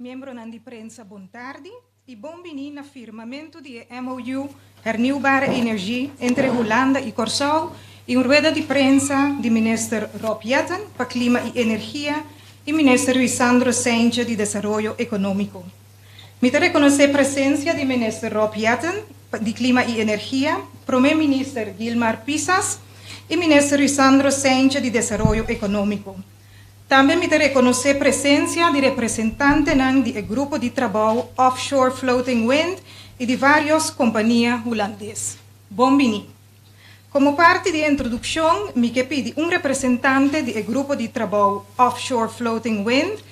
Miembronan di prensa bon tardi y bon bini na firmamento di e MOU Hernieuwbare Energie entre Hulanda y Corsou y un rueda di prensa di Minister Rob Jetten pa Clima y Energia y Minister Ruisandro Cijntje di Desaroyo Economico. Mi ta reconoce presencia di Minister Rob Jetten di Clima y Energia, Prome Minister Gilmar Pisas y Minister Ruisandro Cijntje di Desaroyo Economico. Tambe mi ta rekonosé presensia di representantenan di e grupo di trabou Offshore Floating Wind i di vários kompania hulandes. Bon bini! Komo parti di e introdukshon mi ke pidi un representante di e grupo di trabou Offshore Floating Wind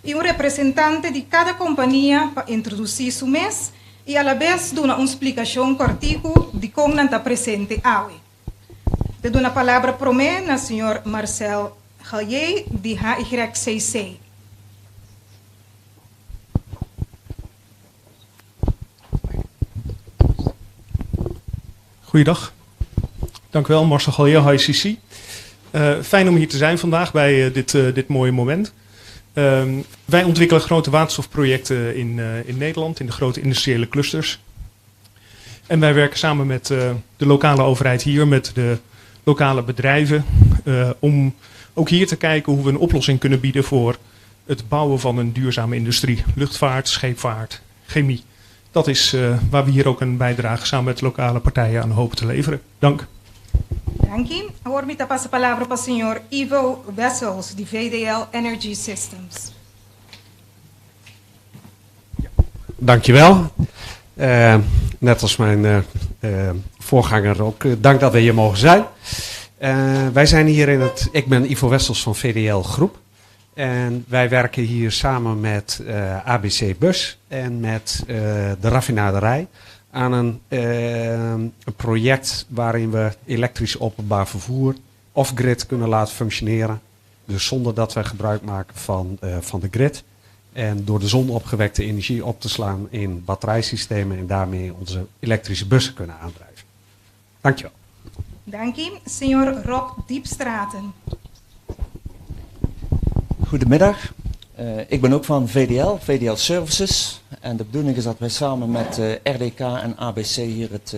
i un representante di kada kompania pa introdusí su mes i alabes duna un splikashon kòrtiku dikon nan ta presente awe. Ta duna palabra promé na señor Marcel Galjé di HYCC. Goeiedag. Dank u wel, Marcel Galjé, HYCC. Fijn om hier te zijn vandaag bij dit mooie moment. Wij ontwikkelen grote waterstofprojecten in Nederland, in de grote industriële clusters. En wij werken samen met de lokale overheid hier, met de lokale bedrijven, om ook hier te kijken hoe we een oplossing kunnen bieden voor het bouwen van een duurzame industrie. Luchtvaart, scheepvaart, chemie. Dat is waar we hier ook een bijdrage samen met lokale partijen aan hopen te leveren. Dank. Danki. Awor mi ta pasa palabra pa señor Ivo Wessels di VDL Energy Systems. Dankjewel. Net als mijn voorganger ook, dank dat we hier mogen zijn. Wij zijn hier in het... Ik ben Ivo Wessels van VDL Groep en wij werken hier samen met ABC Bus en met de raffinaderij aan een project waarin we elektrisch openbaar vervoer off-grid kunnen laten functioneren. Dus zonder dat wij gebruik maken van de grid en door de zon opgewekte energie op te slaan in batterijsystemen en daarmee onze elektrische bussen kunnen aandrijven. Dankjewel. Danki. Señor Rob Diepstraten. Goedemiddag. Ik ben ook van VDL, VDL Services. En de bedoeling is dat wij samen met RDK en ABC hier het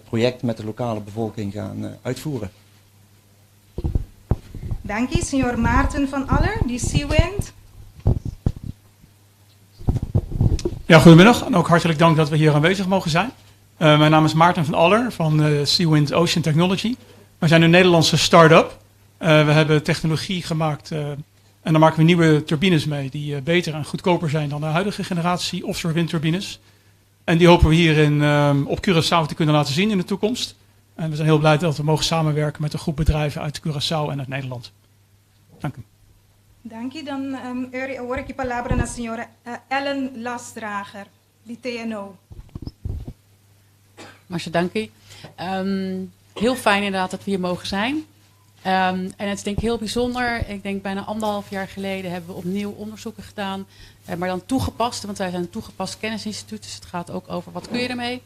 project met de lokale bevolking gaan uitvoeren. Danki. Señor Maarten van Aller, di Seawind. Ja, goedemiddag en ook hartelijk dank dat we hier aanwezig mogen zijn. Mijn naam is Maarten van Aller van Seawind Ocean Technology. Wij zijn een Nederlandse start-up. We hebben technologie gemaakt en daar maken we nieuwe turbines mee die beter en goedkoper zijn dan de huidige generatie offshore windturbines. En die hopen we hier in op Curaçao te kunnen laten zien in de toekomst. En we zijn heel blij dat we mogen samenwerken met een groep bedrijven uit Curaçao en uit Nederland. Dank u. Danki. Dan awor aki palabra na señora Ellen Lastdrager di TNO. Marcia, danki. Heel fijn inderdaad dat we hier mogen zijn. En het is denk ik heel bijzonder. Ik denk bijna anderhalf jaar geleden hebben we opnieuw onderzoeken gedaan, maar dan toegepast, want wij zijn een toegepast kennisinstituut, dus het gaat ook over wat kun je ermee.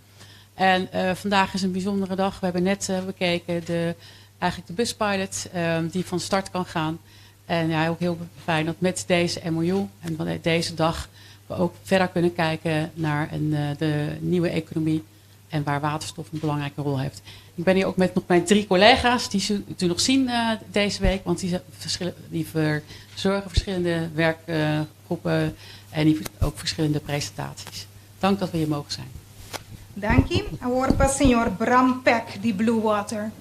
En vandaag is een bijzondere dag. We hebben net bekeken de, eigenlijk de buspilot die van start kan gaan. En ja, ook heel fijn dat met deze MOU en van deze dag we ook verder kunnen kijken naar de nieuwe economie en waar waterstof een belangrijke rol heeft. Ik ben hier ook met nog mijn 3 collega's, die zult u nog zien deze week, want die verzorgen verschillende werkgroepen en die ook verschillende presentaties. Dank dat we hier mogen zijn. Dank u. Awor pa señor Bram Peck di Blue Water.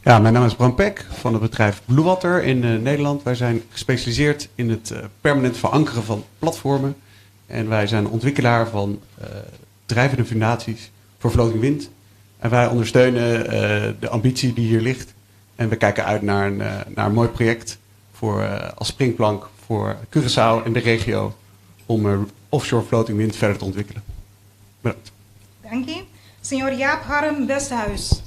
Ja, mijn naam is Bram Peck van het bedrijf Blue Water in Nederland. Wij zijn gespecialiseerd in het permanent verankeren van platformen. En wij zijn ontwikkelaar van drijvende fundaties voor floating wind. En wij ondersteunen de ambitie die hier ligt. En we kijken uit naar een mooi project als springplank voor Curaçao en de regio om offshore floating wind verder te ontwikkelen. Bedankt. Dank u. Señor Jaap Harm Westhuis.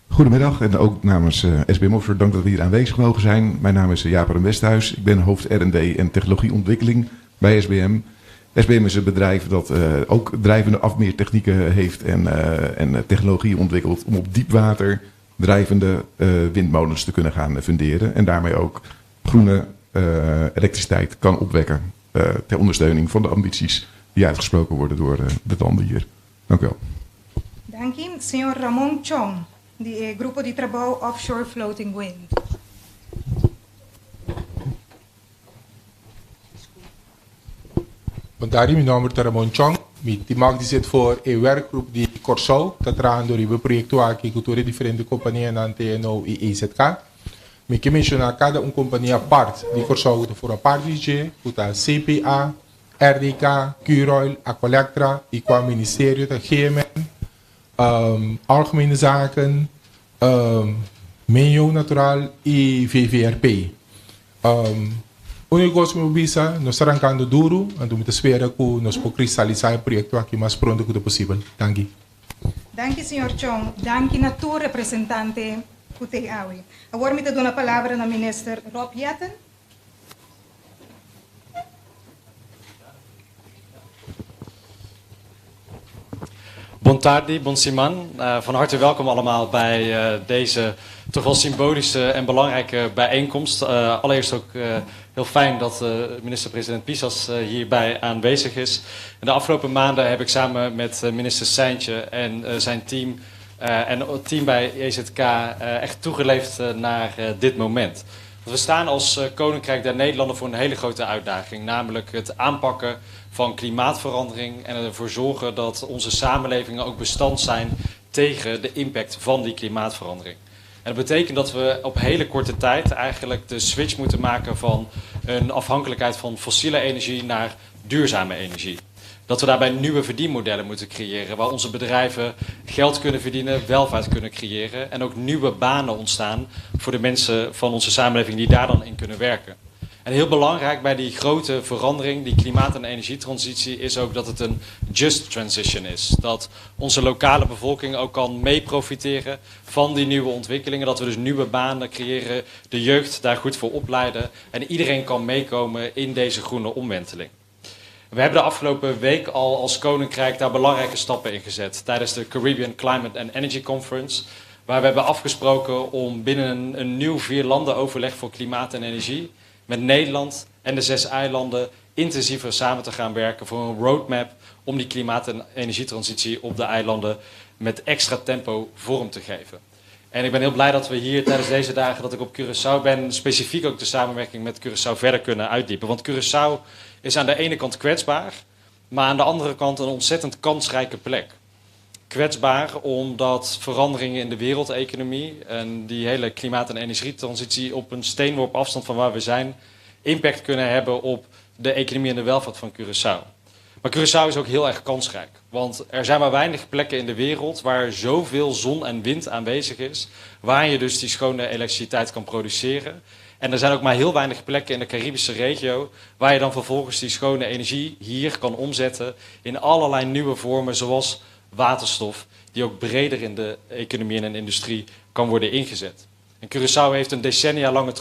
Goedemiddag en ook namens SBM Offshore, dank dat we hier aanwezig mogen zijn. Mijn naam is Jaap Harm Westhuis, ik ben hoofd R&D en technologieontwikkeling bij SBM. SBM is een bedrijf dat ook drijvende afmeertechnieken heeft en technologie ontwikkelt om op diep water drijvende windmolens te kunnen gaan funderen. En daarmee ook groene elektriciteit kan opwekken ter ondersteuning van de ambities die uitgesproken worden door de landen hier. Dank u wel. Danki. Señor Ramon Chong, di e Grupo di Trabou Offshore Floating Wind. Bon tardi, mi nomber ta Ramon Chong. Mi tin mag di zit voor e werkgroep di Kòrsou ta trahando riba e proyekto aki ku tur e diferente kompanianan TNO i EZK. Mi ke menshoná kada un kompania apart di Kòrsou ku ta forma parti di dje, ku ta CPA, RDK, Curoil, Aqualectra i kua ministerio ta GMN, Algemene Zaken, Medio Natural i VVRP. Úniko kos ku mi por bisa, nos ta rankando duru, anto mi ta spera ku nos por kristalisá e proyekto aki mas pronto ku ta posibel. Danki. Danki señor Chong. Danki na tur representante ku t'ei awe. Awor mi ta duna palabra na Minister Rob Jetten. Bon tardi, bon siman. Van harte welkom allemaal bij deze toch wel symbolische en belangrijke bijeenkomst. Allereerst ook heel fijn dat minister-president Pisas hierbij aanwezig is. In de afgelopen maanden heb ik samen met minister Cijntje en zijn team en het team bij EZK echt toegeleefd naar dit moment. Want we staan als Koninkrijk der Nederlanden voor een hele grote uitdaging, namelijk het aanpakken van klimaatverandering en ervoor zorgen dat onze samenlevingen ook bestand zijn tegen de impact van die klimaatverandering. En dat betekent dat we op hele korte tijd eigenlijk de switch moeten maken van een afhankelijkheid van fossiele energie naar duurzame energie. Dat we daarbij nieuwe verdienmodellen moeten creëren waar onze bedrijven geld kunnen verdienen, welvaart kunnen creëren en ook nieuwe banen ontstaan voor de mensen van onze samenleving die daar dan in kunnen werken. En heel belangrijk bij die grote verandering, die klimaat- en energietransitie, is ook dat het een just transition is. Dat onze lokale bevolking ook kan meeprofiteren van die nieuwe ontwikkelingen. Dat we dus nieuwe banen creëren, de jeugd daar goed voor opleiden en iedereen kan meekomen in deze groene omwenteling. We hebben de afgelopen week al als Koninkrijk daar belangrijke stappen in gezet tijdens de Caribbean Climate and Energy Conference, waar we hebben afgesproken om binnen een nieuw vierlandenoverleg voor klimaat en energie met Nederland en de 6 eilanden intensiever samen te gaan werken voor een roadmap om die klimaat- en energietransitie op de eilanden met extra tempo vorm te geven. En ik ben heel blij dat we hier tijdens deze dagen dat ik op Curaçao ben, specifiek ook de samenwerking met Curaçao verder kunnen uitdiepen. Want Curaçao is aan de ene kant kwetsbaar, maar aan de andere kant een ontzettend kansrijke plek. Kwetsbaar omdat veranderingen in de wereldeconomie en die hele klimaat- en energietransitie op een steenworp afstand van waar we zijn, impact kunnen hebben op de economie en de welvaart van Curaçao. Maar Curaçao is ook heel erg kansrijk, want er zijn maar weinig plekken in de wereld waar zoveel zon en wind aanwezig is, waar je dus die schone elektriciteit kan produceren. En er zijn ook maar heel weinig plekken in de Caribische regio waar je dan vervolgens die schone energie hier kan omzetten in allerlei nieuwe vormen, zoals waterstof, die ook breder in de economie en de industrie kan worden ingezet. En Curaçao heeft een decennia lange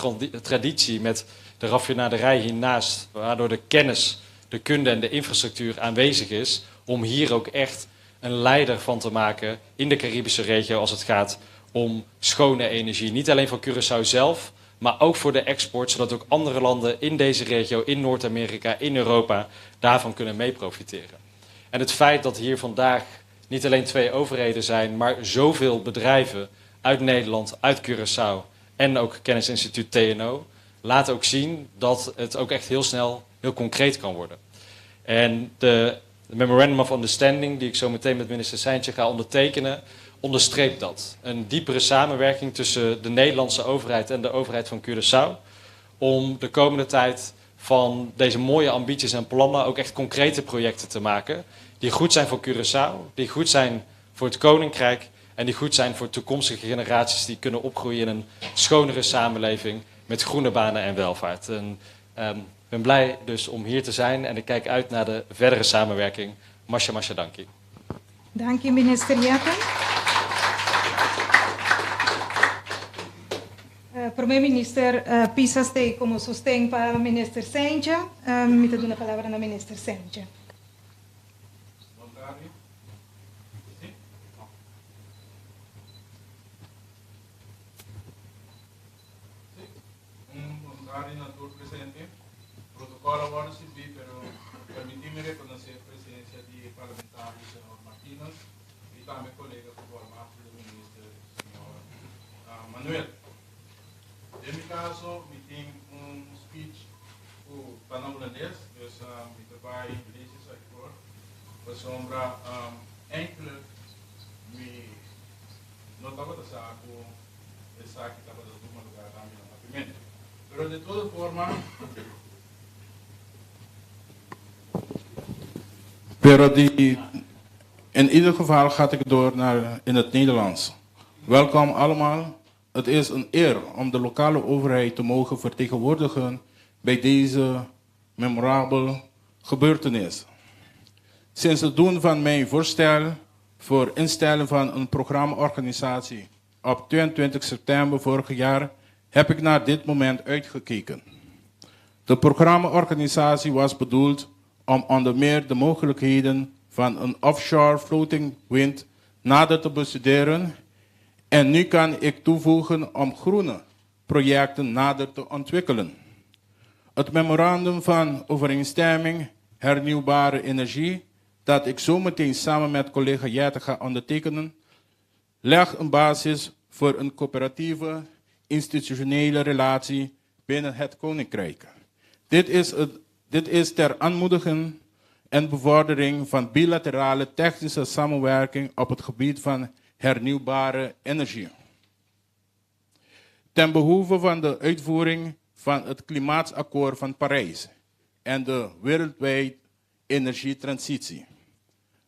traditie met de raffinaderij hiernaast, waardoor de kennis, de kunde en de infrastructuur aanwezig is om hier ook echt een leider van te maken in de Caribische regio als het gaat om schone energie. Niet alleen voor Curaçao zelf, maar ook voor de export, zodat ook andere landen in deze regio, in Noord-Amerika, in Europa, daarvan kunnen meeprofiteren. En het feit dat hier vandaag niet alleen 2 overheden zijn, maar zoveel bedrijven uit Nederland, uit Curaçao en ook Kennisinstituut TNO, laat ook zien dat het ook echt heel snel heel concreet kan worden. En de Memorandum of Understanding, die ik zo meteen met minister Cijntje ga ondertekenen, onderstreept dat. Een diepere samenwerking tussen de Nederlandse overheid en de overheid van Curaçao, om de komende tijd van deze mooie ambities en plannen ook echt concrete projecten te maken, die goed zijn voor Curaçao, die goed zijn voor het Koninkrijk en die goed zijn voor toekomstige generaties die kunnen opgroeien in een schonere samenleving met groene banen en welvaart. En ik ben blij dus om hier te zijn en ik kijk uit naar de verdere samenwerking. Masha, masha, danki. Dank je, minister Jetten. Premier minister Pisas te como sosten pa minister Cijntje. Mi ta duna palabra na minister Cijntje. Protocol a wordo sirbi, pero permiti mi reconoce presencia di parlamentario señor Martinus y tambe colega voormalige minister señor Manuel. Den mi caso mi tin un speech cu ta na Hulandes, dus mi ta bay lees esaki voor, pasobra eigenlijk mi no tabata sa cu esaki tabata tuma lugar tambe na Papiamento. Pero de todo forma. Pero die, in ieder geval ga ik door naar in het Nederlands. Welkom allemaal. Het is een eer om de lokale overheid te mogen vertegenwoordigen bij deze memorabele gebeurtenis. Sinds het doen van mijn voorstel voor instellen van een programmaorganisatie op 22 september vorig jaar heb ik naar dit moment uitgekeken. De programmaorganisatie was bedoeld om onder meer de mogelijkheden van een offshore floating wind nader te bestuderen. En nu kan ik toevoegen om groene projecten nader te ontwikkelen. Het memorandum van overeenstemming hernieuwbare energie, dat ik zometeen samen met collega Jetten ga ondertekenen, legt een basis voor een coöperatieve institutionele relatie binnen het Koninkrijk. Dit is ter aanmoediging en bevordering van bilaterale technische samenwerking op het gebied van hernieuwbare energie. Ten behoeve van de uitvoering van het Klimaatakkoord van Parijs en de wereldwijd energietransitie.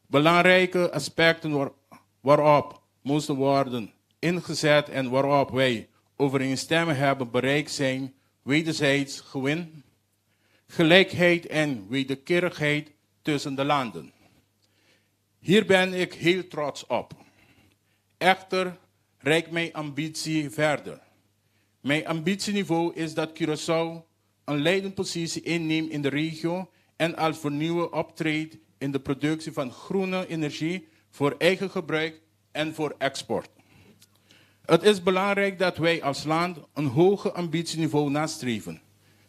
Belangrijke aspecten waarop moesten worden ingezet en waarop wij overeenstemming hebben bereikt zijn wederzijds gewin, gelijkheid en wederkerigheid tussen de landen. Hier ben ik heel trots op. Echter reikt mijn ambitie verder. Mijn ambitieniveau is dat Curaçao een leidende positie inneemt in de regio en als vernieuwer optreedt in de productie van groene energie voor eigen gebruik en voor export. Het is belangrijk dat wij als land een hoger ambitieniveau nastreven.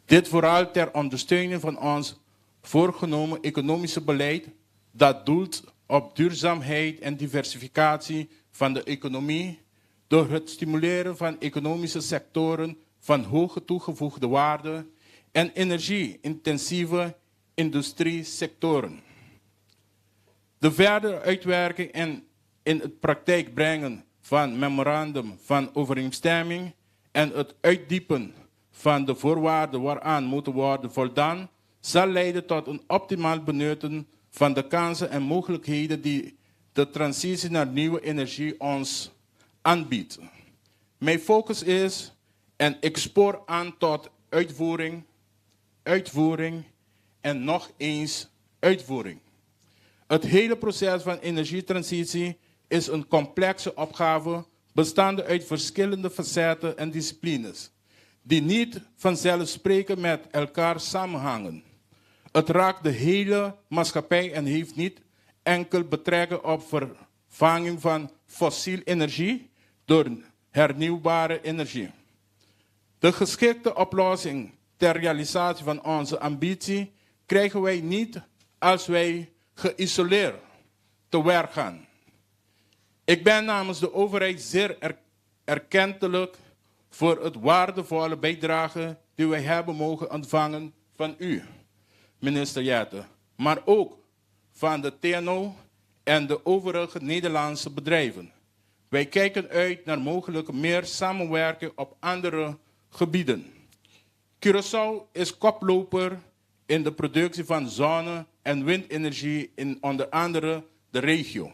Dit vooral ter ondersteuning van ons voorgenomen economische beleid dat doelt op duurzaamheid en diversificatie van de economie door het stimuleren van economische sectoren van hoge toegevoegde waarde en energie-intensieve industriesectoren. De verdere uitwerking en in het praktijk brengen van memorandum van overeenstemming en het uitdiepen van de voorwaarden waaraan moeten worden voldaan, zal leiden tot een optimaal benutten van de kansen en mogelijkheden die de transitie naar nieuwe energie ons aanbiedt. Mijn focus is en ik spoor aan tot uitvoering, uitvoering en nog eens uitvoering. Het hele proces van energietransitie is een complexe opgave bestaande uit verschillende facetten en disciplines, die niet vanzelfsprekend met elkaar samenhangen. Het raakt de hele maatschappij en heeft niet enkel betrekking op vervanging van fossiel energie door hernieuwbare energie. De geschikte oplossing ter realisatie van onze ambitie krijgen wij niet als wij geïsoleerd te werk gaan. Ik ben namens de overheid zeer erkentelijk voor het waardevolle bijdrage die wij hebben mogen ontvangen van u, minister Jetten, maar ook van de TNO en de overige Nederlandse bedrijven. Wij kijken uit naar mogelijk meer samenwerking op andere gebieden. Curaçao is koploper in de productie van zonne- en windenergie in onder andere de regio.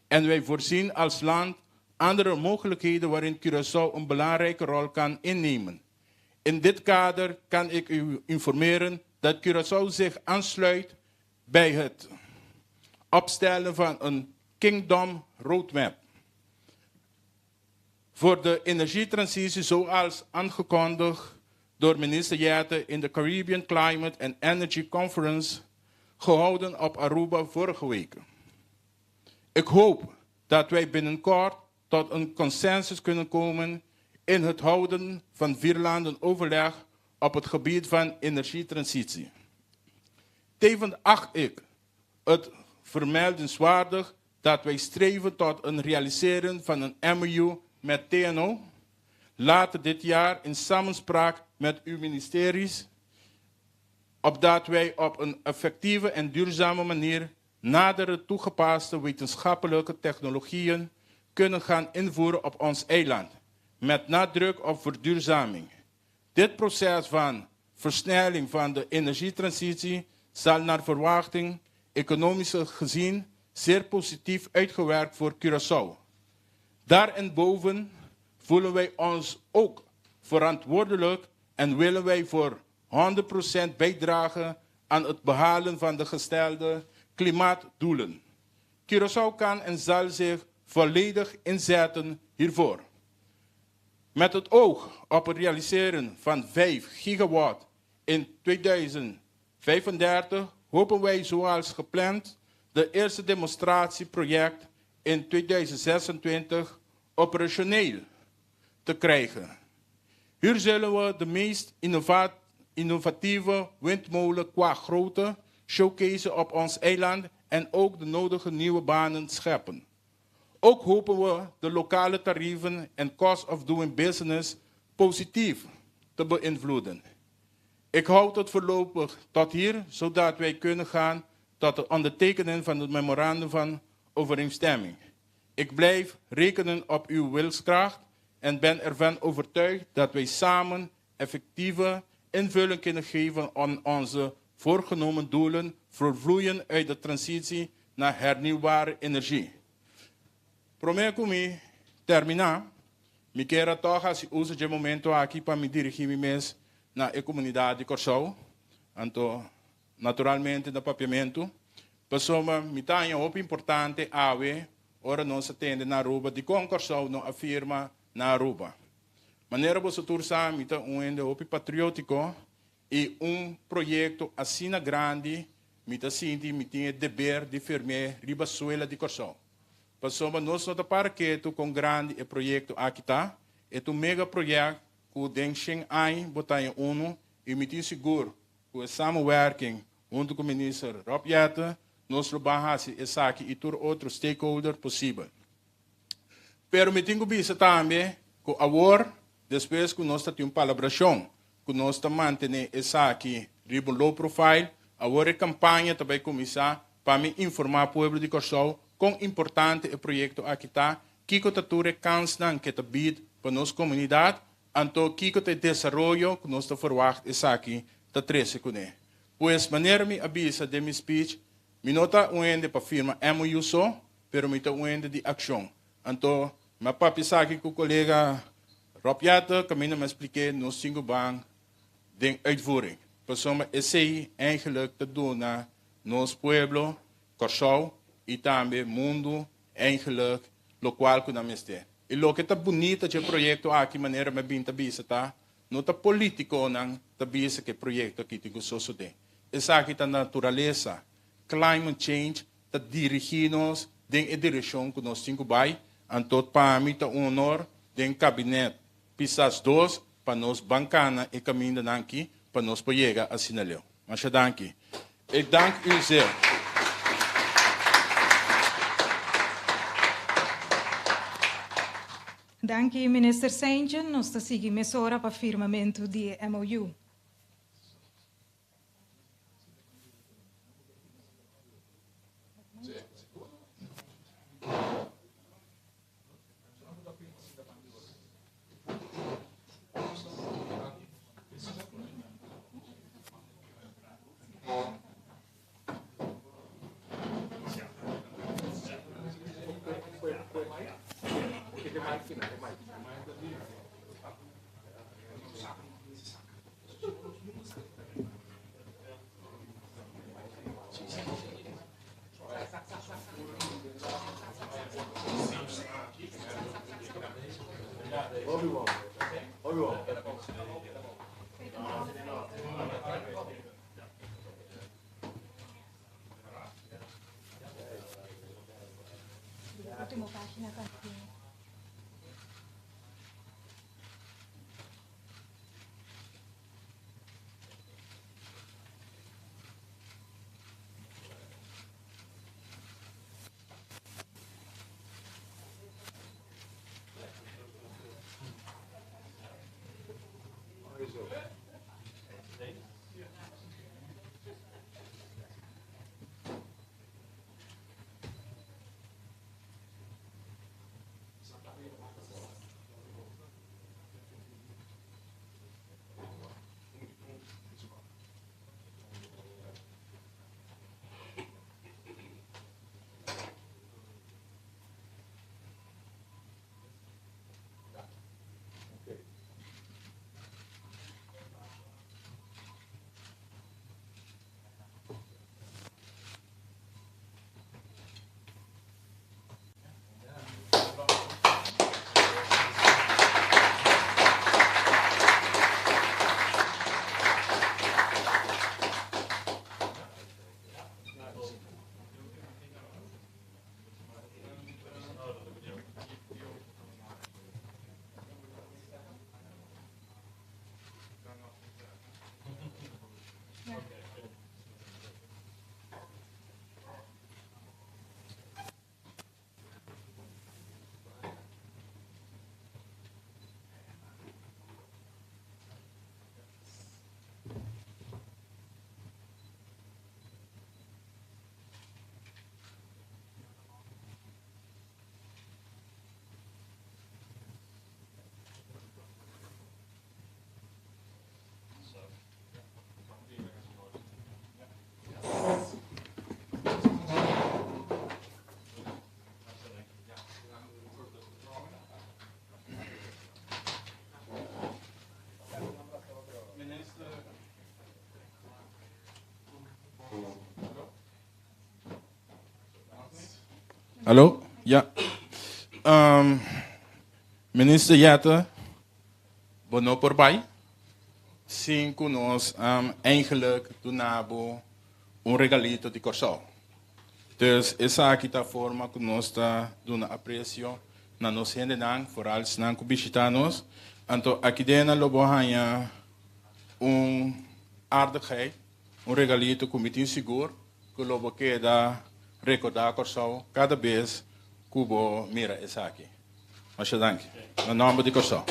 En wij voorzien als land andere mogelijkheden waarin Curaçao een belangrijke rol kan innemen. In dit kader kan ik u informeren dat Curaçao zich aansluit bij het opstellen van een Kingdom Roadmap voor de energietransitie zoals aangekondigd door minister Jetten in de Caribbean Climate and Energy Conference gehouden op Aruba vorige week. Ik hoop dat wij binnenkort tot een consensus kunnen komen in het houden van vier landen overleg op het gebied van energietransitie. Tevens acht ik het vermeldenswaardig dat wij streven tot een realiseren van een MOU met TNO later dit jaar in samenspraak met uw ministeries, opdat wij op een effectieve en duurzame manier nadere toegepaste wetenschappelijke technologieën kunnen gaan invoeren op ons eiland, met nadruk op verduurzaming. Dit proces van versnelling van de energietransitie zal naar verwachting, economisch gezien, zeer positief uitgewerkt voor Curaçao. Daarenboven voelen wij ons ook verantwoordelijk en willen wij voor 100% bijdragen aan het behalen van de gestelde klimaatdoelen. Curaçao kan en zal zich volledig inzetten hiervoor. Met het oog op het realiseren van 5 gigawatt in 2035 hopen wij zoals gepland de eerste demonstratieproject in 2026 operationeel te krijgen. Hier zullen we de meest innovatieve windmolen qua grootte showcase op ons eiland en ook de nodige nieuwe banen scheppen. Ook hopen we de lokale tarieven en cost of doing business positief te beïnvloeden. Ik houd het voorlopig tot hier, zodat wij kunnen gaan tot het ondertekenen van het memorandum van overeenstemming. Ik blijf rekenen op uw wilskracht en ben ervan overtuigd dat wij samen effectieve invulling kunnen geven aan onze voorgenomen doelen voortvloeien uit de transitie naar hernieuwbare energie. Promé ku mi terminá, mi ke tòg hasi uso di e momento aki pa mi dirigí mi mes na e komunidat di Kòrsou, anto naturalmente na Papiamentu. Pasobra mi ta hopi importante awe ora nos a tende na Aruba di kon Kòrsou no a firma na Aruba. Manera boso tur sa, mi ta un hende hopi patriótiko i un proyekto asina grandi, mi ta sinti mi tin e deber di firm'é riba suela di Kòrsou. Pasobra nos no ta para ketu kon grandi e proyekto aki ta, e ta un mega project ku den 100 aña bo ta unu i mi tin sigur ku e samenwerking huntu ku minister Rob Jetten, nos lo ban hasi esaki i tur otro stakeholder posibel. Pero mi tin ku bisa tambe ku awor, despues ku nos tin un palabrashon, ku nos ta mantené esaki riba low profile, awor e kampaña tambe kuminsá pa mi informá pueblo di Kòrsou kon importante e proyekto aki ta, kiko ta tur e kansnan ku ta bied pa nos komunidat, anto kiko ta desaroyo ku nos ta verwacht esaki ta trese kuné. Pues manera mi a bisa den mi speech, mi no ta un hende pa firma MOU so, pero mi ta un hende di akshon. Anto, m'a papia esaki ku kolega Rob Jetten, kaminda m'a splika nos tin ku ban den uitvoering. Pasobra esei eigenlijk ta duna nos pueblo, Kòrsou i tambe mundu eigenlijk lokual ku nan mester. I loke ta bunita e proyekto aki manera m'a bin ta bisa ta, no ta polítikonan ta bisa ku e proyekto aki tin ku sosodé. Esaki ta naturalesa. Climate change ta dirigí nos den e direkshon ku nos tin ku bai. Anto pa mi ta un honor den kabinet Pisas 2 pa nos ban kana e kamindanan aki pa nos por yega asina leu. Masha danki. Ik dank u zeer. Danki, minister Cijntje. Nos ta sigui mesora pa firmamentu di MOU. Último página tambe. Hallo? Ja. Um, minister Jetten, bo no por bai sin ku nos um, eigenlijk duna bo un regalito di Kòrsou. Dus esaki ta forma ku nos ta duna apresio na nos hendenan, vooral esnan ku bishitá nos. Anto aki den lo bo haña un aardigheid, un regalito ku mi tin sigur ku lo bo keda rekordá Kòrsou kada bes ku bo mira esaki. Masha danki. Na nòmber di Kòrsou.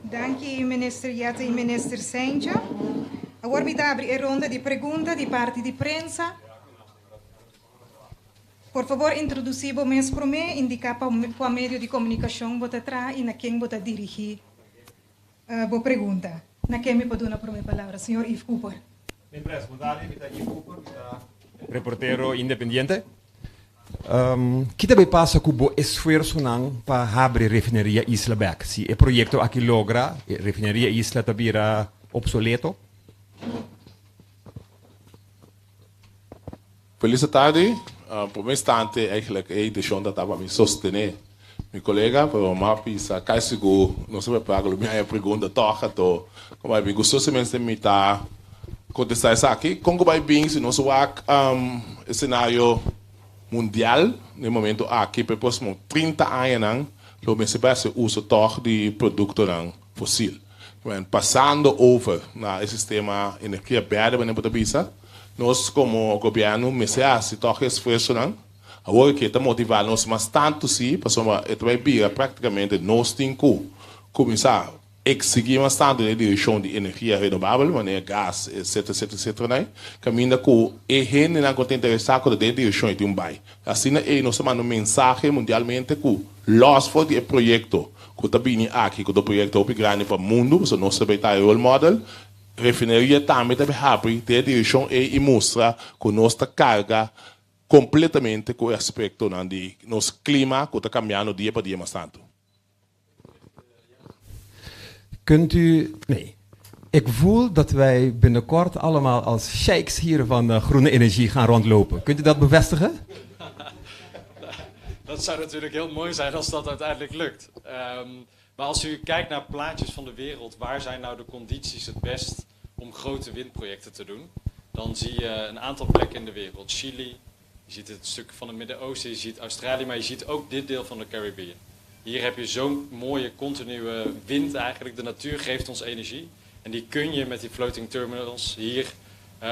Danki minister Jetten i minister Cijntje. Awor mi ta abri e ronda di pregunta di parti di prensa. Por fabor introdusí bo mes promé, indiká pa kua medio di komunikashon bo ta traha i na ken bo ta dirigí bo pregunta. Na ken mi por duna promé palabra? Señor Yves Cooper. Mi pres, bon tardi, mi ta Yves Cooper, mi ta reportero independiente. Ki ta bay pasa ku bo esfuersonan pa habri Refineria Isla bek? Si e proyekto aki logra, Refineria Isla ta bira obsoleto? Feliz tardi. Prome instante eigenlijk e intencion ta pa mi sostene mi colega, pero mi a bisa casi sigur no sa prepara cu lo mi haya pregunta toch, anto como mi gustosamente mi ta contesta esaki. Con cu bay bin si nos wak e scenario mundial den momento aki pa e proximo 30 añanan lo mester bay haci uso toch di productonan fosil. Pasando over na e sistema energia berde manera bo ta bisa, nos komo gobièrnu mester hasi tòg e esfuersonan. Awor ke ta motivá nos mas tantu si, pasobra e ta bai bira práktikamente nos tin ku kuminsá eksigí mas tantu den e direkshon di energia renobabel, manera gas, etcetera, etcetera, etcetera nai, kaminda ku e hendenan ku ta interesá ku ta den e direkshon e tin un bai. Asina ei nos ta manda un mensahe mundialmente ku lòs for di e proyekto ku ta bini aki, ku ta un proyekto hopi grandi pa mundu, pasobra nos ta bay ta e role model, refineria tambe ta bay habri den e direkshon ei i mustra ku nos ta karga kompletamente ku e aspektonan di nos klima ku ta kambiando dia pa dia mas tantu. Kunt u, nee, ik voel dat wij binnenkort allemaal als sheiks hier van groene energie gaan rondlopen. Kunt u dat bevestigen? Dat zou natuurlijk heel mooi zijn als dat uiteindelijk lukt. Maar als u kijkt naar plaatjes van de wereld, waar zijn nou de condities het best om grote windprojecten te doen? Dan zie je een aantal plekken in de wereld. Chili, je ziet het stuk van het Midden-Oosten, je ziet Australië, maar je ziet ook dit deel van de Caribbean. Hier heb je zo'n mooie continue wind eigenlijk. De natuur geeft ons energie. En die kun je met die floating terminals hier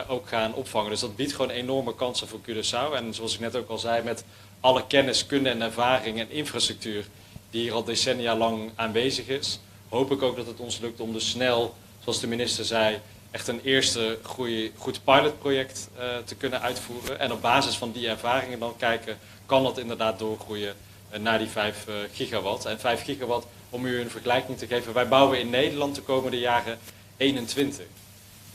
ook gaan opvangen. Dus dat biedt gewoon enorme kansen voor Curaçao. En zoals ik net ook al zei, met alle kennis, kunde en ervaring en infrastructuur die hier al decennia lang aanwezig is, hoop ik ook dat het ons lukt om dus snel, zoals de minister zei, echt een eerste goed pilotproject te kunnen uitvoeren. En op basis van die ervaringen dan kijken, kan dat inderdaad doorgroeien naar die 5 gigawatt. En 5 gigawatt, om u een vergelijking te geven, wij bouwen in Nederland de komende jaren 21.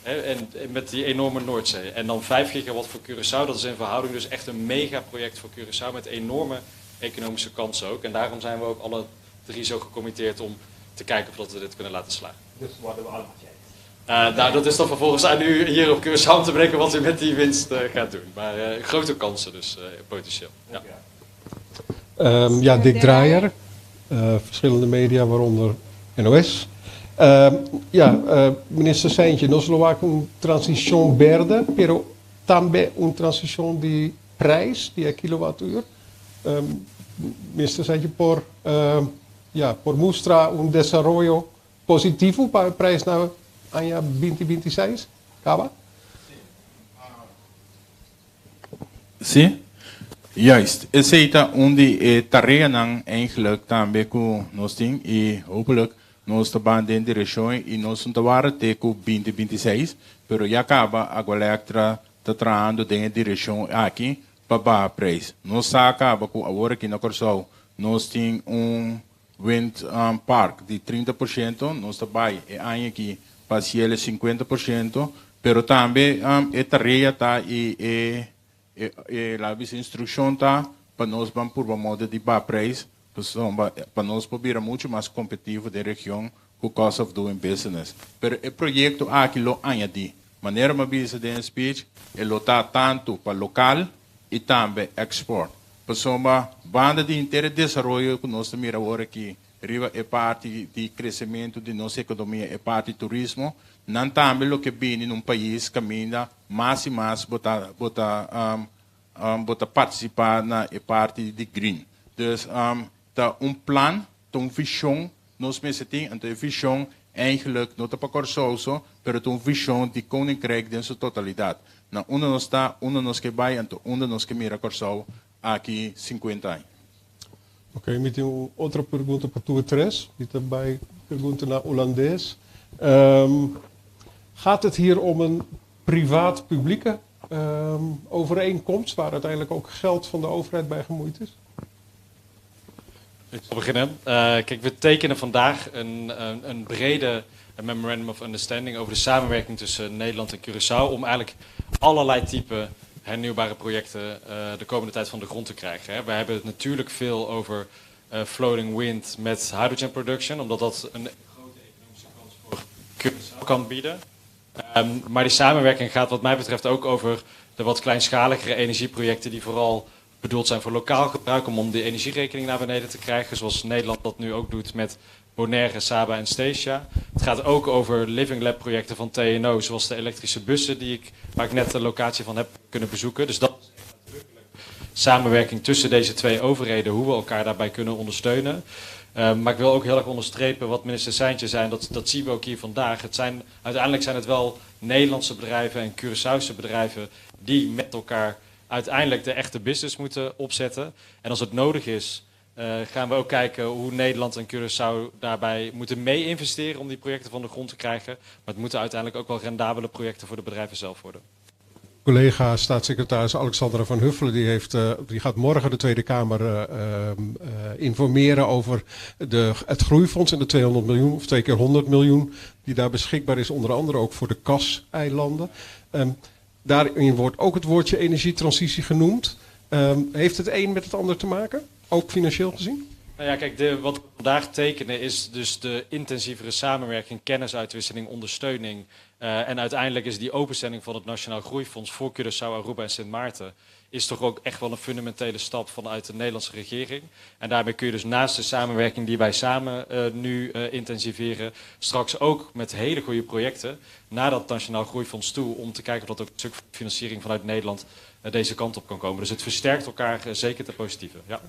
En met die enorme Noordzee. En dan 5 gigawatt voor Curaçao, dat is in verhouding dus echt een megaproject voor Curaçao met enorme economische kansen ook. En daarom zijn we ook alle drie zo gecommitteerd om te kijken of dat we dit kunnen laten slagen. Dus worden we allemaal sheiks? Nou, dat is dan vervolgens aan u hier op Curaçao om te bedenken wat u met die winst gaat doen. Maar grote kansen dus, potentieel. Ja. Dick Draaier, verschillende media, waaronder NOS. Minister Cijntje, nos lo wak un transicion berde, pero tambe un transishon di prijs di e kilowattuur? Minister Cijntje por, ja, por mustra un desaroyo positivo pa e prijs na aña 2026 kaba? Sí, juist. Esei ta un di e tareanan eigenlijk tambe ku nos tin i hopelijk nos ta ban den direkshon i nos no ta wara te ku 2026, pero ya kaba Aqualectra ta trahando den e direkshon aki pa baha prijs. Nos sa kaba ku awor aki na Kòrsou nos tin un wind park di 30%, nos ta bai e aña aki pa hasié 50%, pero tambe e tarea ta i e laga bisa instrukshon ta pa nos ban purba moda di baha prijs, pa nos por bira muchu mas kompetitivo den region ku cost of doing business. Pero e proyekto aki lo añadí. Manera mi a bisa den e speech, e lo ta tantu pa lokal i tambe export. Pasobra banda di henter e desaroyo ku nos ta mira awor aki riba e parti di kresementu di nos ekonomia, e parti turismo, nan tambe lo ke bini na un pais kaminda mas i mas bo ta bo ta bo ta partisipá na e parti di green. Dus ta un plan, ta un vishon nos mester tin, anto e vishon eigenlijk no ta pa Kòrsou so, pero ta un vishon di Koninkrijk den su totalidat. Na unda nos ta, unda nos ke bai, anto unda nos ke mira Kòrsou aki 50 aña. Oké, mi tin un otro pregunta pa tur tres. Mi ta bai pregunta na Hulandes. Gaat het hier om een privaat-publieke overeenkomst waar uiteindelijk ook geld van de overheid bij gemoeid is? Ik zal beginnen. Kijk, we tekenen vandaag een brede memorandum of understanding over de samenwerking tussen Nederland en Curaçao om eigenlijk allerlei type hernieuwbare projecten de komende tijd van de grond te krijgen. Hè. We hebben het natuurlijk veel over floating wind met hydrogen production, omdat dat een grote economische kans voor Curaçao kan bieden. Maar die samenwerking gaat wat mij betreft ook over de wat kleinschaligere energieprojecten die vooral bedoeld zijn voor lokaal gebruik om de energierekening naar beneden te krijgen, zoals Nederland dat nu ook doet met Bonaire, Saba en Statia. Het gaat ook over Living Lab projecten van TNO, zoals de elektrische bussen waar ik net de locatie van heb kunnen bezoeken. Dus dat is echt nadrukkelijk samenwerking tussen deze twee overheden, hoe we elkaar daarbij kunnen ondersteunen. Maar ik wil ook heel erg onderstrepen wat minister Cijntje zei, en dat zien we ook hier vandaag. Uiteindelijk zijn het wel Nederlandse bedrijven en Curaçaose bedrijven die met elkaar uiteindelijk de echte business moeten opzetten. En als het nodig is, gaan we ook kijken hoe Nederland en Curaçao daarbij moeten mee-investeren om die projecten van de grond te krijgen. Maar het moeten uiteindelijk ook wel rendabele projecten voor de bedrijven zelf worden. Collega staatssecretaris Alexandra van Huffelen die gaat morgen de Tweede Kamer informeren over het groeifonds en de 200 miljoen of 2 keer 100 miljoen die daar beschikbaar is, onder andere ook voor de kaseilanden. Daarin wordt ook het woordje energietransitie genoemd. Heeft het een met het ander te maken, ook financieel gezien? Nou ja, kijk, wat we vandaag tekenen is dus de intensievere samenwerking, kennisuitwisseling, ondersteuning. En uiteindelijk is die openstelling van het Nationaal Groeifonds voor Curaçao, Aruba en Sint Maarten is toch ook echt wel een fundamentele stap vanuit de Nederlandse regering. En daarmee kun je dus naast de samenwerking die wij samen nu intensiveren, straks ook met hele goede projecten naar dat Nationaal Groeifonds toe, om te kijken of dat ook een stuk financiering vanuit Nederland deze kant op kan komen. Dus het versterkt elkaar zeker ten positieve. Ja.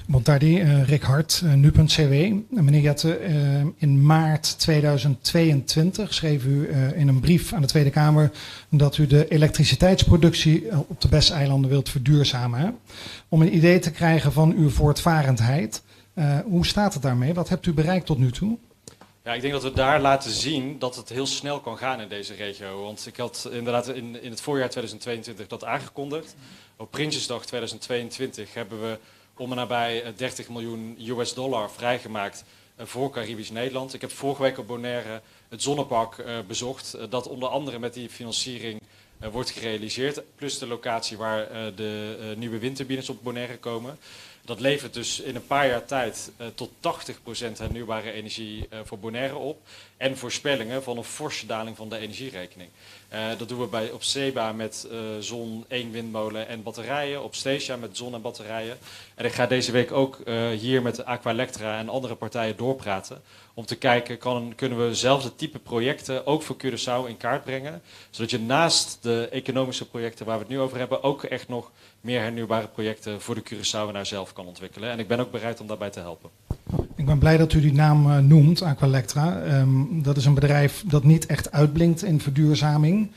Bon tardi, Rick Hart, nu.cw. Meneer Jetten, in maart 2022 schreef u in een brief aan de Tweede Kamer dat u de elektriciteitsproductie op de BES-eilanden wilt verduurzamen. Hè? Om een idee te krijgen van uw voortvarendheid. Hoe staat het daarmee? Wat hebt u bereikt tot nu toe? Ja, ik denk dat we daar laten zien dat het heel snel kan gaan in deze regio. Want ik had inderdaad in het voorjaar 2022 dat aangekondigd. Op Prinsjesdag 2022 hebben we om en nabij 30 miljoen US dollar vrijgemaakt voor Caribisch Nederland. Ik heb vorige week op Bonaire het zonnepark bezocht, dat onder andere met die financiering wordt gerealiseerd. Plus de locatie waar de nieuwe windturbines op Bonaire komen. Dat levert dus in een paar jaar tijd tot 80% hernieuwbare energie voor Bonaire op. En voorspellingen van een forse daling van de energierekening. Dat doen we op Seba met zon, 1 windmolen en batterijen. Op Statia met zon en batterijen. En ik ga deze week ook hier met Aqualectra en andere partijen doorpraten. Om te kijken, kunnen we dezelfde type projecten ook voor Curaçao in kaart brengen. Zodat je naast de economische projecten waar we het nu over hebben, ook echt nog meer hernieuwbare projecten voor de Curaçaoenaar zelf kan ontwikkelen. En ik ben ook bereid om daarbij te helpen. Ik ben blij dat u die naam noemt, Aqualectra. Dat is een bedrijf dat niet echt uitblinkt in verduurzaming.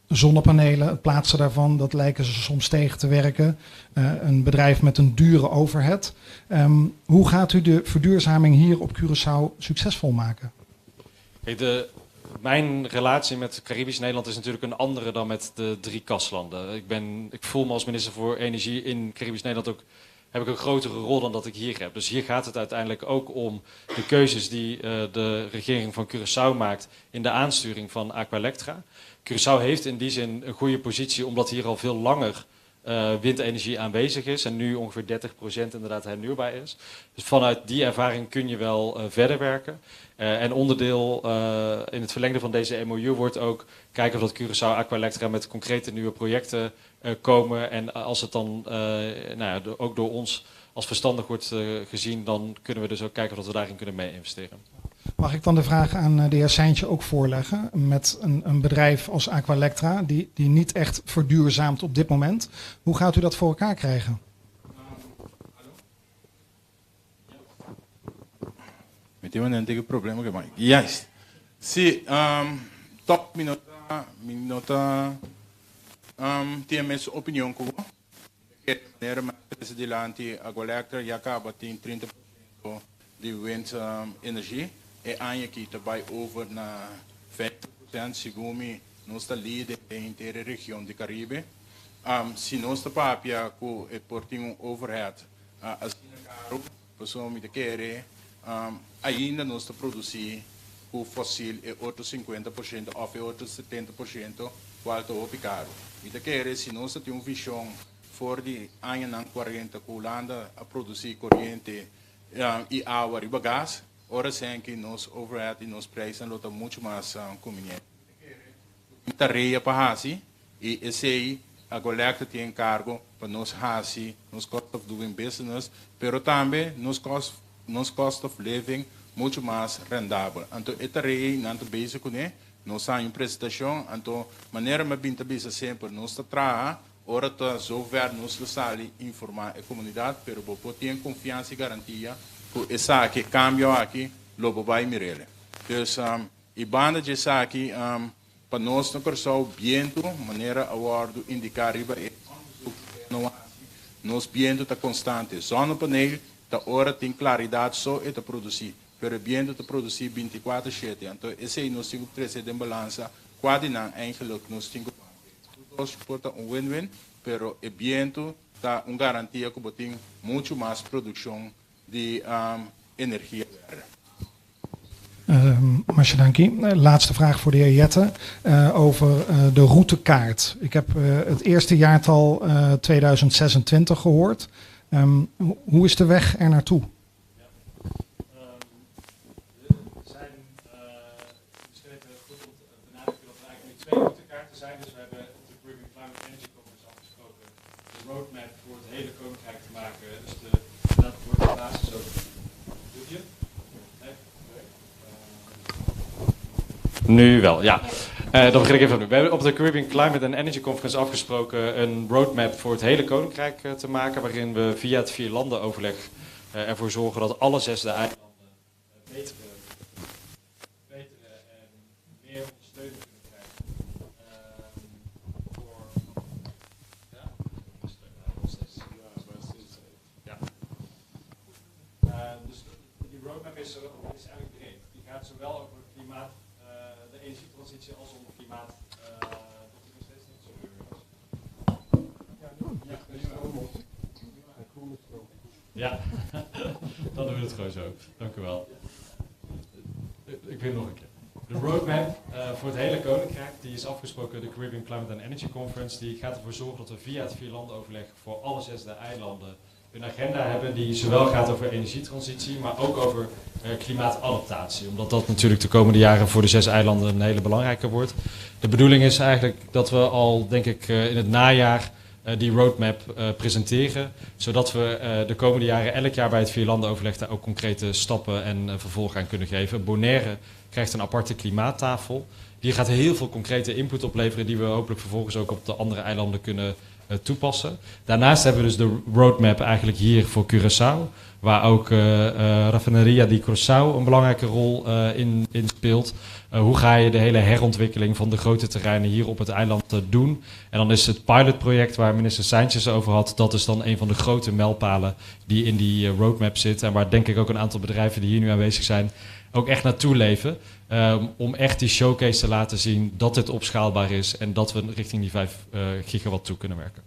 Zonnepanelen, het plaatsen daarvan, dat lijken ze soms tegen te werken. Een bedrijf met een dure overhead. Hoe gaat u de verduurzaming hier op Curaçao succesvol maken? Kijk, mijn relatie met Caribisch Nederland is natuurlijk een andere dan met de 3 kaslanden. Ik voel me als minister voor Energie in Caribisch Nederland ook, heb ik een grotere rol dan dat ik hier heb. Dus hier gaat het uiteindelijk ook om de keuzes die de regering van Curaçao maakt in de aansturing van Aqualectra. Curaçao heeft in die zin een goede positie omdat hier al veel langer windenergie aanwezig is en nu ongeveer 30% inderdaad hernieuwbaar is. Dus vanuit die ervaring kun je wel verder werken. En onderdeel in het verlengde van deze MOU wordt ook kijken of dat Curaçao Aqualectra met concrete nieuwe projecten komen. En als het dan ook door ons als verstandig wordt gezien, dan kunnen we dus ook kijken of we daarin kunnen mee investeren. Mag ik dan de vraag aan de heer Cijntje ook voorleggen? Met een bedrijf als Aqualectra, die niet echt verduurzaamt op dit moment. Hoe gaat u dat voor elkaar krijgen? Met die een dikke probleem gemaakt. Juist. Si, top minota, tiene opinion kubo. Manera presidente Aqualectra já acaba tem 30% de wind energie. E aña aki ta bai over na 50%, segun mi, nos ta líder den henter region di Karibe. Si nos ta papia ku e por tin un overhead asina karu, pasobra mi ta kere ainda nos ta produsí ku fosil e otro 50% òf e otro 70% kual ta hopi karu. Mi ta kere si nos ta tin un vishon for di añanan 40 ku Hulanda a produsí koriente i awa riba gas, ora senki nos overhead i nos prijsnan lo ta muchu mas conveniente. Tin tarea pa hasi i esei Aqualectra tin enkargo pa nos hasi nos cost of doing business, pero tambe nos cost, nos cost of living muchu mas rendabel. Anto e tarea ei nan ta bezig kuné, nos haña un presentashon, anto manera mi a bin ta bisa semper, nos ta traha ora ta zover nos lo sali informá e komunidat, pero bo por tin konfiansa i garantia ku esaki, e kambio aki, lo bo bai mir'el. Dus, i banda di esaki, pa nos na Kòrsou, bientu, manera a wòrdu indiká riba e onderzoek ku no hasi, nos bientu ta konstante. Zonnepaneel ta ora tin klaridat so e ta produsí, pero e bientu ta produsí bintikuater shete. Anto esei nos tin ku trese den balansa kua di nan eigenlijk nos tin ku papia. Tur dos por ta un win-win, pero e bientu ta un garantia ku bo tin muchu mas produkshon di energia berde. Masha danki. Laatste vraag voor de heer Jetten over de routekaart. Ik heb het eerste jaartal 2026 gehoord. Hoe is de weg er naartoe? Er zijn misschien even goed om te benadrukken dat er eigenlijk nu 2 routekaarten zijn. Dus we hebben op de Caribbean Climate Energy Conference afgesproken de roadmap voor het hele Koninkrijk te maken. Dus dat wordt de basis ook. Doet je? Nee? Nu wel, ja. Dan begin ik even opnieuw. We hebben op de Caribbean Climate and Energy Conference afgesproken een roadmap voor het hele Koninkrijk te maken, waarin we via het vierlandenoverleg ervoor zorgen dat alle 6 de eilanden betere en meer ondersteuning kunnen krijgen. Voor, ja, ja. Dus die roadmap is eigenlijk breed. Die gaat zowel over het klimaat, de energietransitie als om het klimaat. Dat is nog steeds niet zo duur. Ja, dan doen we het gewoon zo. Dank u wel. Ik wil nog een keer. De roadmap voor het hele Koninkrijk, die is afgesproken, de Caribbean Climate and Energy Conference, die gaat ervoor zorgen dat we via het vierlandenoverleg voor alle zes de eilanden een agenda hebben die zowel gaat over energietransitie, maar ook over klimaatadaptatie. Omdat dat natuurlijk de komende jaren voor de zes eilanden een hele belangrijke wordt. De bedoeling is eigenlijk dat we al, denk ik, in het najaar die roadmap presenteren. Zodat we de komende jaren elk jaar bij het vierlandenoverleg daar ook concrete stappen en vervolg aan kunnen geven. Bonaire krijgt een aparte klimaattafel. Die gaat heel veel concrete input opleveren die we hopelijk vervolgens ook op de andere eilanden kunnen toepassen. Daarnaast hebben we dus de roadmap eigenlijk hier voor Curaçao, waar ook Raffineria di Curaçao een belangrijke rol in speelt. Hoe ga je de hele herontwikkeling van de grote terreinen hier op het eiland doen? En dan is het pilotproject waar minister Cijntje over had, dat is dan een van de grote mijlpalen die in die roadmap zit. En waar denk ik ook een aantal bedrijven die hier nu aanwezig zijn ook echt naartoe leven. Om echt die showcase te laten zien dat dit opschaalbaar is en dat we richting die 5 gigawatt toe kunnen werken.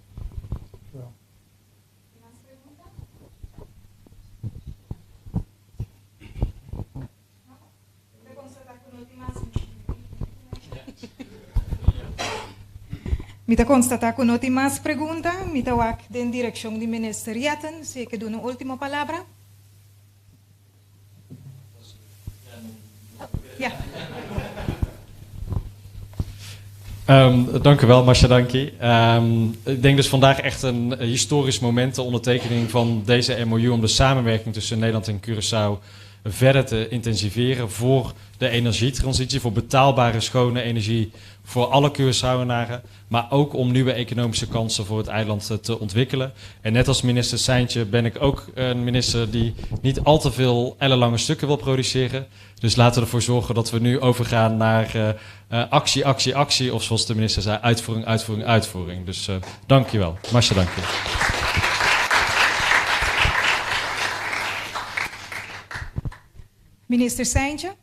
Mi ta konstatá ku no tin mas pregunta. Mi ta wak den direkshon di Minister Jetten si e ke duna un último palabra. Ja. Dank u wel, Masha Danki. Ik denk dus vandaag echt een historisch moment, de ondertekening van deze MOU om de samenwerking tussen Nederland en Curaçao verder te intensiveren voor de energietransitie, voor betaalbare schone energie voor alle Curaçaoenaren, maar ook om nieuwe economische kansen voor het eiland te ontwikkelen. En net als minister Cijntje ben ik ook een minister die niet al te veel ellenlange stukken wil produceren. Dus laten we ervoor zorgen dat we nu overgaan naar actie, actie, actie, of zoals de minister zei, uitvoering, uitvoering, uitvoering. Dus dank je wel. Masha, dank je. Minister Cijntje.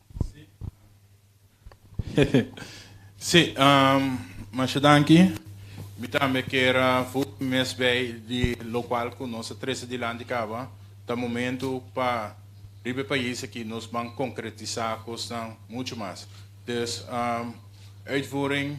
Sí, masha danki. Mi tambe kier voeg mi mes bij di locual cu nos a trece dilanti caba. Ta momento pa riba e pais aki nos ban concretisa cosnan mucho mas. Dus uitvoering,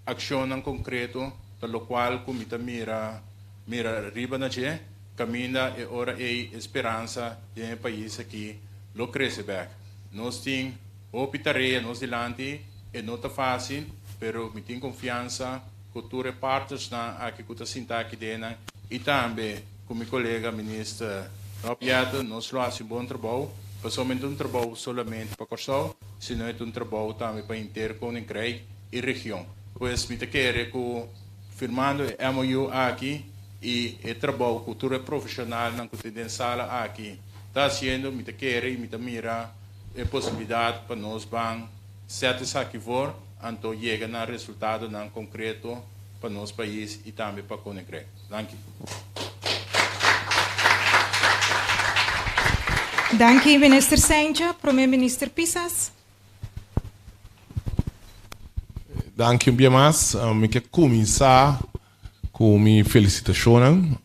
accionnan concreto ta locual cu mi ta mira mira riba na dje. Caminda e ora ey e speransa den e pais aki lo crece bek. Nos tin hopi tarea nos dilanti, e no ta facil, pero mi tin confiansa cu tur e partnersnan aki cu ta sinta aki dennan y tambe cu mi colega Minister Rob Jetten nos lo haci un bon trabou, pasobra no ta un trabou solamente pa Corsou, sino e ta un trabou tambe pa henter Koninkrijk y region. Pues mi ta kere cu firmando e MOU aki y e trabou cu tur e profesionalnan cu tin den sala aki ta haciendo, mi ta kere y mi ta mira e posibilidad pa nos ban zet esaki voor, anto yega na resultadonan concreto pa nos pais y tambe pa Koninkrijk. Danki. Danki Minister Cijntje. Prome Minister Pisas. Danki un bia mas. Mi ke kuminsá ku mi felisitashonnan.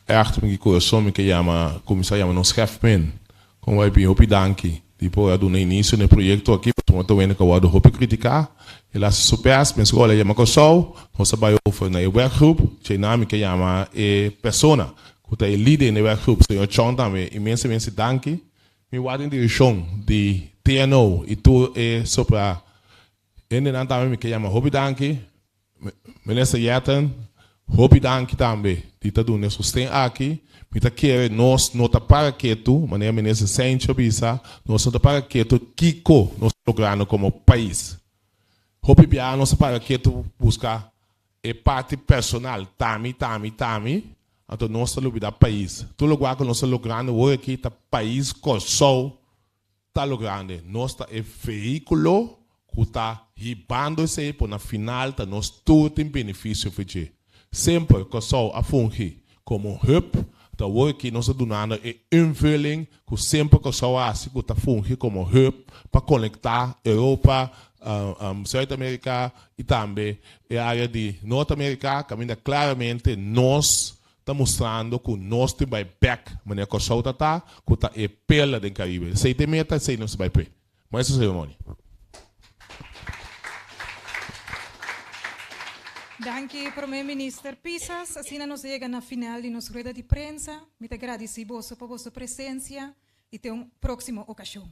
Ègt mi ki kurason mi ke yama kuminsá yama nos Hefmin. Kon bai bin hopi danki di por a duna inisio na e proyekto aki pasobra ta wende ku a wòrdu hopi kritiká. El a hasi su bèst, mester ora el a yama Kòrsou, nos a bai over na e werkgroep. Djeinan mi ke yama e persona ku ta e lider na e werkgroep, señor Chong tambe inmensamente danki. Mi wak den direkshon di TNO i tur e sopra hendenan tambe mi ke yama hopi danki. Minister Jetten, hopi danki tambe di ta duna e sosten aki. Mi ta kere nos no ta para ketu, manera Minister Cijntje a bisa, nos no ta para ketu kiko nos ta logrando komo pais. Hopi biaha nos ta para ketu buska e parti personal, tami, tami, tami, anto nos ta lubida pais. Tur lokual ku nos ta logrando wor aki ta pais Kòrsou ta logrando. Nos ta e vehíkulo ku ta hibando esei por na final ta nos tur tin benefisio for dje. Semper Kòrsou a fungi komo hub, ta awor aki nos ta dunando e invulling ku semper Kòrsou a hasi ku ta fungi komo hub pa konektá Europa, Zuid Amerika i tambe e área di Noord Amerika kaminda klaramente nos ta mustrando ku nos tin bai bèk manera Kòrsou ta ta, ku ta e perla den Karibe. Esei ta e meta, esei nos ta bai p'e. Maestro ceremonia. Danki, Prome Minister Pisas. Asina nos a yega na final di nos rueda di prensa. Mi ta gradisí boso pa boso presensia i te un próksimo okashon.